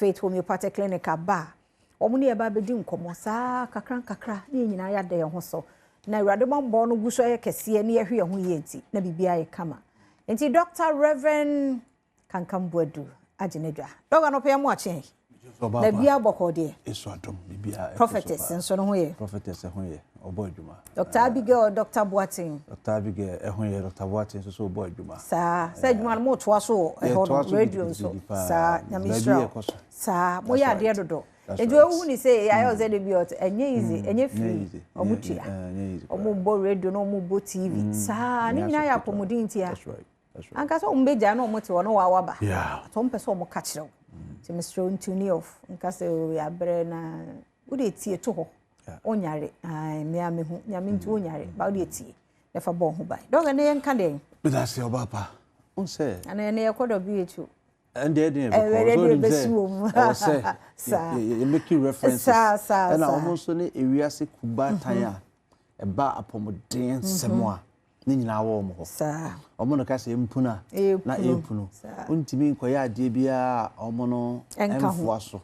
Faith Homeopathic Clinic aba a, wɔn ne yɛn ba abɛdi nkɔmmɔ saa kakra nkakra na yɛn nyinaa yɛada yɛn ho so. Na Awurade bammɔ no gu so yɛ kɛseɛ na yɛhwɛ yɛn ho yie nti, na biribiara yɛ kama. Nti Dr. Reverend Kankam Boadu agye n'adwa. Dɔg anɔpɛ yɛ mo akye. Na bia bɔkɔ deɛ. Esu adom bibia. Prophetess nso no ho yɛ. Prophetess ho yɛ ɔbɔ adwuma. Dr. Abigail, Dr. Boateng. Dr. Abigail ɛho yɛ, Dr. Boateng nso so ɔbɔ adwuma. Saa sɛ adwuma no mo toa so wɔ ɛhɔ no radio nso. Saa Nyame nhyira wo. Saa mo yɛ adeɛ dodo. Nti ohu ni sɛ ayɛ ɔsɛ de bi ɔte ɛnyɛ easy, ɛnyɛ free. Ɔmo tua. Ɔmo bɔ radio na ɔmo bɔ TV. Saa ne nyinaa yɛ apɔmuden ntia. That's right. Anka sɛ ɔmo bɛgya na ɔmo te hɔ na wawa ba. Atɔ ɔmo pɛ sɛ ɔmo ka kyerɛ wo. Nti mesrɛ wo ntune off. Nka sɛ yɛabrɛ na wode tie to hɔ. Onyare. Ai me a mehu. Nyame nti onyare. Ba wode tie. Na fa bɔ ho ban. Dɔg ne yɛnka dɛn? Medase ɔba pa. Wo sɛ. Ana yɛne yɛkɔ WHO. Ɛnde ɛde yɛ bɛkɔ. So nim sɛ ɛwɔ sɛ yɛ making references. Ɛna ɔmo nso ne ewiase kuba tan a ɛba apɔmuden nsɛm a ne nyinaa wɔ ɔmo hɔ. Ɔmo no ka sɛ mpunu a na epunu. Wontumi nkɔyɛ adeɛ biara a ɔmo no ɛmfoa so.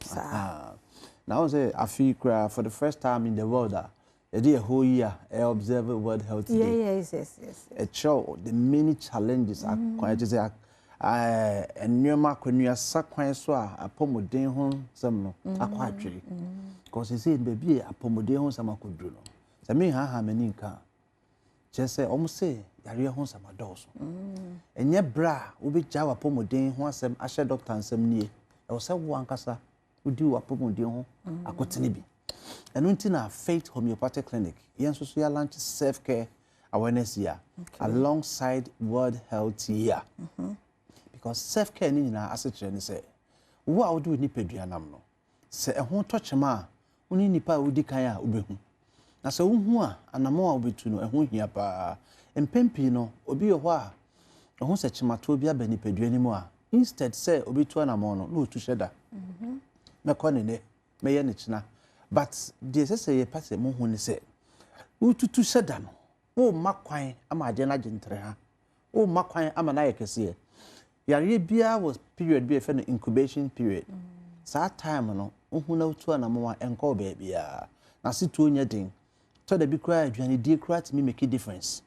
Na wɔn sɛ afi koraa, for the first time in the world a yɛde a whole year ɛ observe World Health Day. Ɛkyerɛw the many challenges akwan kyerɛ sɛ nneɛma akɔnuasa kwan so a apɔmuden ho nsɛm no akɔ atwere. Because sɛ baabi a apɔmuden ho nsɛm akɔduru no, sɛ mehaha m'ani nka a, kyerɛ sɛ ɔmo sɛ yareɛ ho nsɛm adɔɔso. Ɛnyɛ berɛ a wobɛgya w'apɔmuden ho asɛm ahyɛ dɔkta nsɛm nie. Ɛwɔ sɛ wo ankasa wodi w'apɔmuden ho akotene bi. Ɛno nti na Faith Homeopathic Clinic yɛn nso so yɛalaunch self care awareness year alongside World Health Year, because self care ne nyinaa asekyerɛ ne sɛ wo a wode wo nipadua nam no, sɛ ɛho tɔ kyema a, wo ne nipa a wodi kan a wobɛhu. Na sɛ wohu a, anammɔn a wobɛtu no ɛho hia paa. Mpɛn pii no, obi wɔ hɔ a ɛho sɛ kyematoɔ bi aba nipadua no mu a, instead sɛ obɛtu anammɔn no, na ɔtu hyɛ da. Mɛkɔ ne nɛ, mɛyɛ ne kyena. But deɛ ɛsɛ sɛ yɛpɛ sɛ mohu ne sɛ wotutu hyɛ da no, womma kwan ama adeɛ no agye ntere ha, womma kwan ama no ayɛ kɛseɛ. Yareɛ biara wɔ period bi a yɛfrɛ no incubation period. Saa time no, wohu na wotu anammɔn a, ɛnkɔɔ baabiara na asetuo nyɛ den. Tɔ da bi koraa, aduanedie koraa tumi make a difference.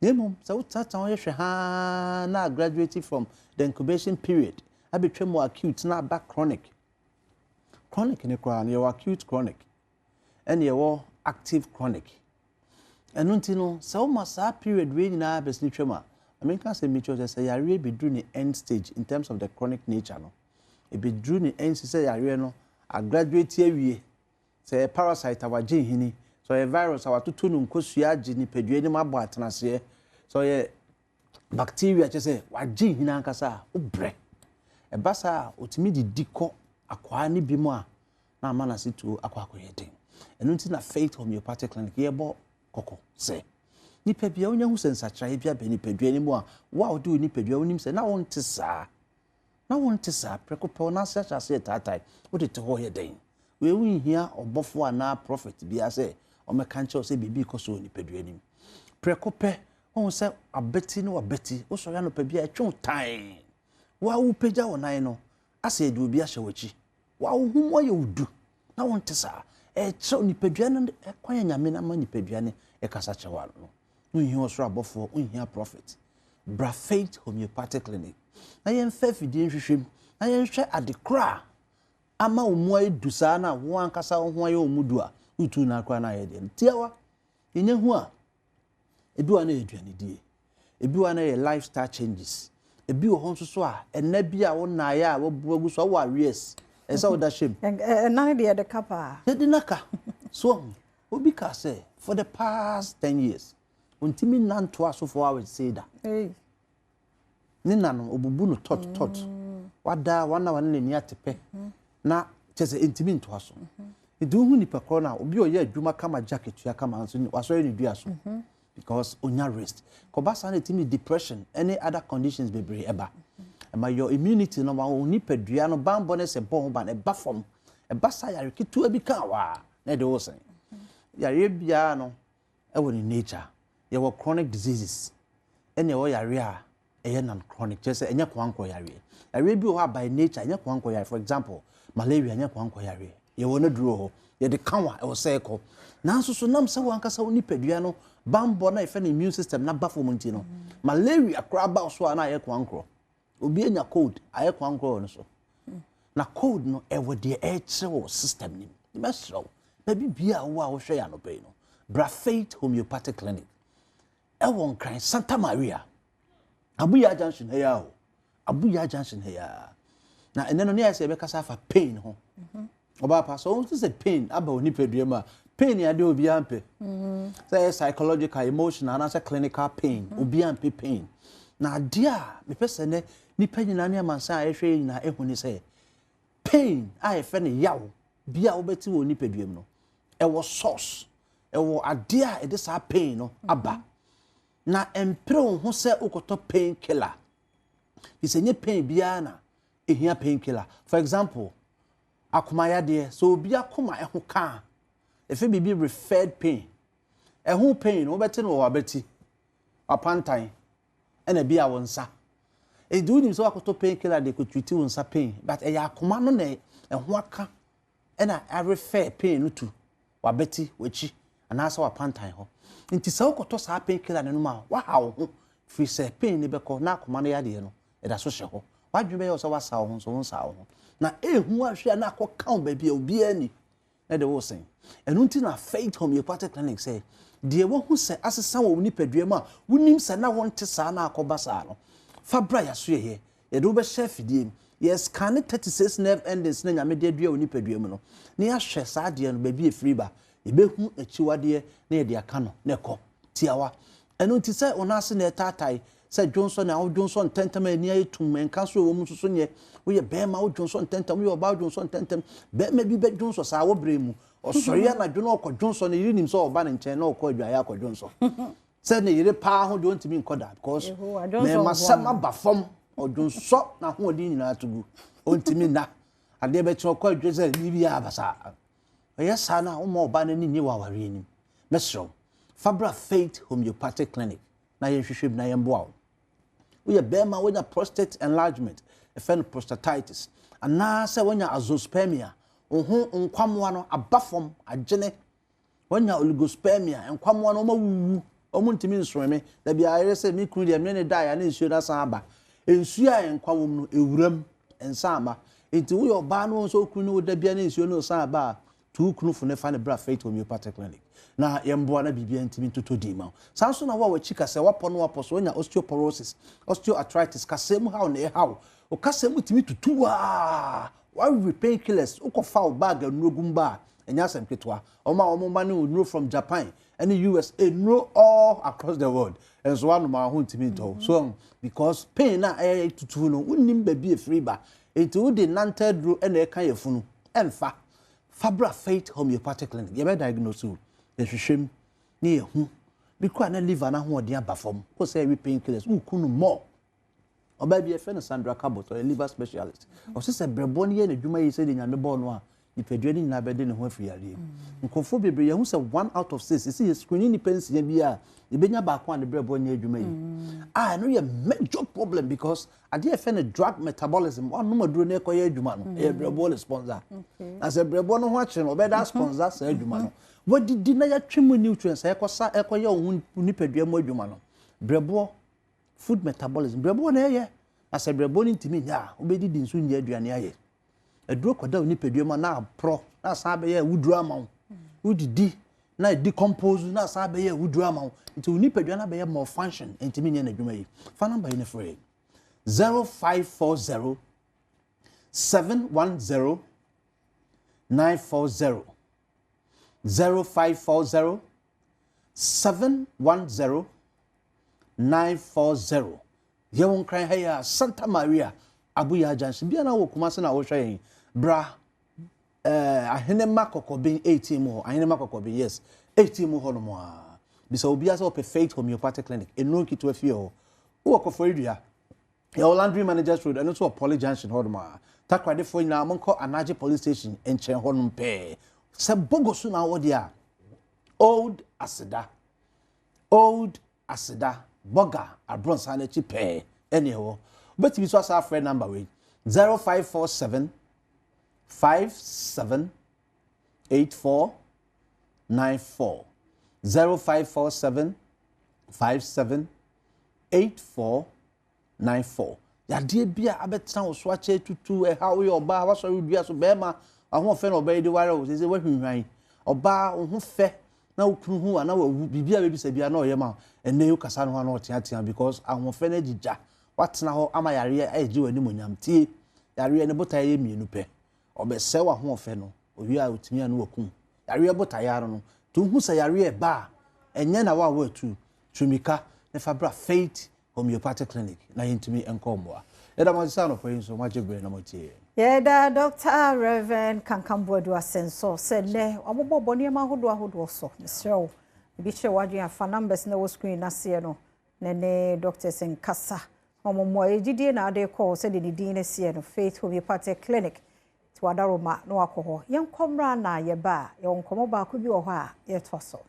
Na mmom sɛ wotenatena hɔ yɛhwɛ haa na graduate from the incubation period abɛtwa mu acute na aba chronic. Chronic ne koraa no, yɛwɔ acute chronic ɛne yɛwɔ active chronic. Ɛno nti no, sɛ woma saa period wei nyinaa bɛsene twam a, menka sɛ mekyerɛ sɛ yareɛ bɛduru ne end stage in terms of the chronic nature no, ɛbɛduru ne end stage sɛ yareɛ no agraduate awie. Sɛ ɛyɛ parasite a, wagye nhini. Sɛ ɔyɛ virus a, watoto no nkosua agye nipadua anim abɔ atenaseɛ. Sɛ ɔyɛ bacteria, kyerɛ sɛ wagye nhini ankasa a, wobrɛ. Ɛba saa a, ɔtumi didi kɔ akwaa ne bi mu a na ama n'asetuo akɔ akɔyɛ den. Ɛno nti na Faith Homeopathic Clinic yɛbɔ kɔkɔ sɛ nipa bia wonya hu sɛ nsakyeraeɛ bi aba nipadua no mu a, wo a wode wo nipadua wonim sɛ na wonte saa, na wonte saa, prɛko pɛ wo n'ase ahyɛ ase yɛ taatae, wode te hɔ yɛ den. Wei wonhia ɔbɔfoɔ anaa prophet biara sɛ ɔmmɛka nkyerɛ wo sɛ biribi kɔ so wɔ nipadua no mu. Prɛko pɛ wohu sɛ abɛti ne wabɛti, wosɔre anɔpa bi a, ɛtwe wo tan, wo a wopagya wo nan no asɛ yɛde obi ahyɛ w'akyi, wo a wo ho mu ayɛ wo du na wonte saa. Ɛkyerɛ nipadua no kwan a Nyame no ama nipadua no ɛkasa kyerɛ wo no. Wonhia ɔsoro abɔfoɔ, wonhia prophet. Bra Faith Homeopathic Clinic na yɛmfa afidie nhwehwɛ mu na yɛnhwɛ ade koro a ama wo mu ayɛ du saa na wo ankasa wo ho ayɛ wo mu du a wotu no akora no ayɛ deɛ no tiawa. Yɛnya hu a, ebi wɔ na yɛ aduanedie, ebi wɔ na yɛ lifestyle changes, ebi wɔ hɔ nso so a ɛnɛ bi a wonaeɛ a wabu agu so a wowɔ arrears, ɛsɛ sɛ woda hyɛm. Ɛna no deɛ yɛde ka paa. Yɛde naka so. Obi ka sɛ for the past 10 years ntumi nantoa so 4 hours sei da. Ne na no obubu no tɔt tɔt, wada one hour ne n'ani ate pɛ na kyerɛ sɛ ntumi ntoa so. Nti wohu nipa korɔ no a, obi a ɔyɛ adwuma kama, jacket tua kama nso wasɔre ne dua so because onya rest kɔba saa na ɛtumi depression ɛne other conditions bebree ɛba. Ɛma your immunity no ma wo nipadua no banbɔ ne sɛ bɔ ho ban ɛba fam. Ɛba saa, yare ketewa bi ka waa na ɛde wo sɛn. Yareɛ biara no ɛwɔ ne nature. Yɛwɔ chronic diseases ɛna ɛwɔ yare a ɛyɛ non chronic, kyerɛ sɛ ɛnyɛ koankɔ yareɛ. Yareɛ bi wɔ hɔ a by nature ɛnyɛ koankɔ yareɛ. For example, Malaria nyɛ koankɔ yareɛ. Yɛwɔ no duro hɔ. Yɛde ka wo a, ɛwɔ sɛ ɛkɔ. Nanso so nam sɛ w'ankasa wo nipadua no bammɔ no a yɛfrɛ no immune system no aba fam nti no, malaria koraa ba wo so a na ayɛ koankorɔ. Obi anya cold, ayɛ koankorɔ wɔ ne so. Na cold no, ɛwɔ deɛ ɛrekyerɛ wɔ system no mu. Mɛsrɛ wo, baabi biara a wowɔ a wohwɛ yɛn anɔpa yi no, bra Faith Homeopathic Clinic. Ɛwɔ Nkran, Santa Maria, Abuya Junction ha yi ara o. Abuya Junction ha yi ara. Na ɛnɛ no, ne ayɛ sɛ yɛbɛkasa afa pain ho. Ɔbaa pa, sɛ wɔn sɛ pain aba wɔ nipadua mu a, pain yɛ adeɛ obiara mpɛ. Sɛ ɛyɛ psychological, emotional, anaasɛ clinical pain, obiara mpɛ pain. Na adeɛ a mepɛ sɛ nɛ nipa nyinaa ne amansan a yɛhwɛ yɛ nyinaa ehu ne sɛ, pain a yɛfrɛ no yaw bi a wobɛte wɔ nipadua mu no, ɛwɔ source, ɛwɔ adeɛ a ɛde saa pain no aba. Na ɛmpere wo ho sɛ wokɔtɔ pain killer. Fi sɛ nyɛ pain biara na ehia pain killer. For example, akomayadeɛ, sɛ obi akoma ɛho ka a, ɛfɛ biribi referred pain. Ɛho pain no wobɛte no wɔ w'abati, w'apantan, ɛna bi a wo nsa. Enti wonim sɛ wakɔtɔ pain killer de kɔtreat wo nsa pain, but ɛyɛ akoma no na ɛho aka ɛna arefer pain no to w'abati, w'akyi, anaasɛ w'apantan hɔ. Nti sɛ wokɔtɔ saa pain killer no nom a, waha wo ho firi sɛ pain no bɛkɔ na akoma no yadeɛ no ɛda so hyɛ hɔ. W'adwene bɛyɛ wo sɛ wasa wo ho nso wonsaa wo ho. Na ehu ahwɛ a na akɔka wo baabi a obiara ni na de wo sen. Ɛno nti na Faith Homeopathic Clinic sɛ deɛ wahu sɛ asesa wɔ wo nipadua mu a wonim sɛ na wonte saa na akɔba saa no, fa bra yɛasoɛyɛ. Yɛde wo bɛhyɛ afidie mu. Yɛscanne 36 nerve endings na Nyame de adua wo nipadua mu no, na yɛahwɛ saa adeɛ no baabi efiri ba. Yɛbɛhu akyiwadeɛ na yɛde aka no na ɛkɔ. Tiawa. Ɛno nti sɛ wo nan ase na ɛtaatae, sɛ dwonsɔ na wodwonsɔ ntɛntɛm a ani ayɛ tum, nka so ɛwɔ mu nso so nyɛ. Woyɛ bɛrima wodwonsɔ ntɛntɛm, woyɛ ɔbaa wodwonsɔ ntɛntɛm. Bɛrima bi bɛdwonsɔ saa wɔ berɛ mu. Ɔsɔre anadwo na ɔkɔ dwonsɔ, ne yere nim sɛ ɔba ne nkyɛn na ɔkɔ adwaeɛ akɔ dwonsɔ. Sɛ ne yere paa ho deɛ ɔntumi nkɔ da because mɛma sɛm aba fam, ɔdwonsɔ n'ahoɔden nyinaa to gu. Ɔntumi nna. Adeɛ bɛkyɛ ɔkɔ adwa sɛ biribiara aba saa. Ɔyɛ saa na woma ɔbaa n'ani nye wɔ awareɛ anim. Mɛsrɛ wo, fa bra Faith Homeopathic Clinic na yɛnhwehwɛ mu na yɛmboa wo. Woyɛ bɛrima wonya prostate enlargement, ɛfɛ no prostatitis, anaasɛ wonya azoospermia, wo ho nkwamoa no aba fam agyene, wonya oligospermia, nkwamoa no wɔawuwu, wɔn ntumi nsonme. Dabi ayere sɛ me kunu deɛ me ne da ya ne nsuo no asan aba. Nsuo a nkwa wɔ mu no ewuram nsa ama. Nti woyɛ ɔbaa no nso okunu ne wo da bia ne nsuo no san aba a, tu wo kunu fo ne fa ne bra Faith Homeopathic Clinic na yɛmboa na biribiara ntumi ntotɔ din ma wo. Saa nso na wo a w'akyi kasɛɛ wapɔ no wapɔ so woanya osteoporosis, osteoarthritis, kasɛɛ mu haw na ɛhaw wo. Wo kasɛɛ mu tumi tutu waa, wawe painkillers, wokɔfa wo bag nnuro gu mu ba a, ɛnyɛ asɛm ketewa. Wɔn a wɔn ma ne nnuro from Japan ne US, nnuro all across the world, nso wanom a ho ntumi ntɔ wo. So because pain na ɛyɛ tutu no, wonnim baabi efiri ba. Nti wode nanta aduro na ɛka yɛ funu, ɛmfa. Fa bra Faith Homeopathic Clinic, yɛbɛ diagnose wo, yɛhwehwɛ mu, ne yɛhu. Bi koraa na liver n'ahoɔden aba fam, kɔ sɛ ɛwe painkillers, woku no more. Ɔbaa bi yɛfrɛ no Sandra Cabot, ɔyɛ liver specialist. Ɔse sɛ brɛboɔ no yɛ n'adwuma yie sɛdeɛ Nyame bɔɔ no a, nipadua no nyinaa bɛde ne ho afiri yareɛ mu. Nkurɔfoɔ bebree yɛhu sɛ 1 out of 6, ɛsɛ yɛ screening nipa 6 bi a, yɛbɛnya baako a ne brɛboɔ nyɛ adwuma yie. A ɛno yɛ major problem because adeɛ yɛfrɛ no drug metabolism, wanom aduro no ɛkɔyɛ adwuma no, ɛyɛ brɛboɔ ne sponsor. Na sɛ brɛboɔ no ho akyere no, ɔbɛda sponsor saa adwuma no. Wadidi na yɛatwe mu nutrients a ɛkɔsa ɛkɔyɛ wo ho nipadua mu adwuma no. Brɛboɔ, food metabolism, brɛboɔ na ɛyɛ. Na sɛ brɛboɔ no ntumi nyɛ a, wobɛdidi nso nyɛ aduane ayɛ. Aduro kɔda wo nipadua mu a na aporɔ na asan abɛyɛ awuduro ama wo. Wodidi na decompose na asan abɛyɛ awuduro ama wo. Nti wo nipadua no abɛyɛ malfunction, ntumi nyɛ n'adwuma yi. Fa number yi no frɛ 0540 710 940, 0540 710 940. Yɛwɔ Nkran ha yi a, Santa Maria Abuya Junction. Bia na wɔ Kumasi na wohwɛ yɛn. Bra Ahenema Kɔkɔben 18 mu hɔ. Ahenema Kɔkɔben, yes. 18 mu hɔ nom a. Bisa obiara sɛ wɔpɛ Faith Homeopathic Clinic. Nnuro nketewa fie hɔ. Wowɔ Kɔfɔredua. Yɛwɔ Landry Managers Road, ɛno nso wɔ Poly Junction hɔ nom a. Takoradefoɔ nyinaa monkɔ Anagye Police Station nkyɛn hɔ nom pɛɛ. Sɛ Bogo so na wɔ deɛ a, Old Aseda. Old Aseda, Bɔga, Abrɔnsan no akyi pɛɛ ɛne ɛwɔ. Wobɛtumi nso asa afrɛ number wei 0547 57 84 94 0547 57 84 94 Yadeɛ bi a abɛtena wo so akyɛ tutu ɛha woyɛ ɔbaa wasɔre dua so bɛrima ahoɔfɛ na ɔbɛyɛ de ware wo sɛ woahwinhwan ɔbaa wo ho fɛ na wo kunu hu a na wawu biribi a bɛbisa bia na ɔyɛ ma wo ɛnɛ yi wokasa no ho a na ɔteatea because ahoɔfɛ no agyigya watena hɔ ama yareɛ ayɛgye w'animonyam tie yareɛ ne botaeɛ yɛ mmienu pɛ ɔbɛsɛe w'ahoɔfɛ no owie a otumi a no wakum yareɛ botaeɛ ano no nti wohu sɛ yareɛ ɛba a ɛnyɛ na wawo atu tumika ne fa bra Faith Homeopathic Clinic na yɛntumi nkɔ mmoa yɛda mo ase sɛ anɔpa yi nso moagye berɛ na moatie yɛn. Yɛda Dr. Rev. Kankam Boadu ase nso sɛ nnɛ wabobɔbɔ nneɛma ahodoɔ ahodoɔ so. Mesrɛ wo, ebi kyerɛ w'adwene a fa numbers na ɛwɔ screen no aseɛ no na ne doctors nkasa na wɔn mmoa. Ɛyɛ gyidie na ade kɔ hɔ sɛdeɛ ne din no seɛ no, Faith Homeopathic Clinic. Nti wadaroma na wakɔ hɔ. Yɛnkɔ mmra na yɛba a, yɛwɔ nkɔmmɔ baako bi wɔ hɔ a yɛtoa so.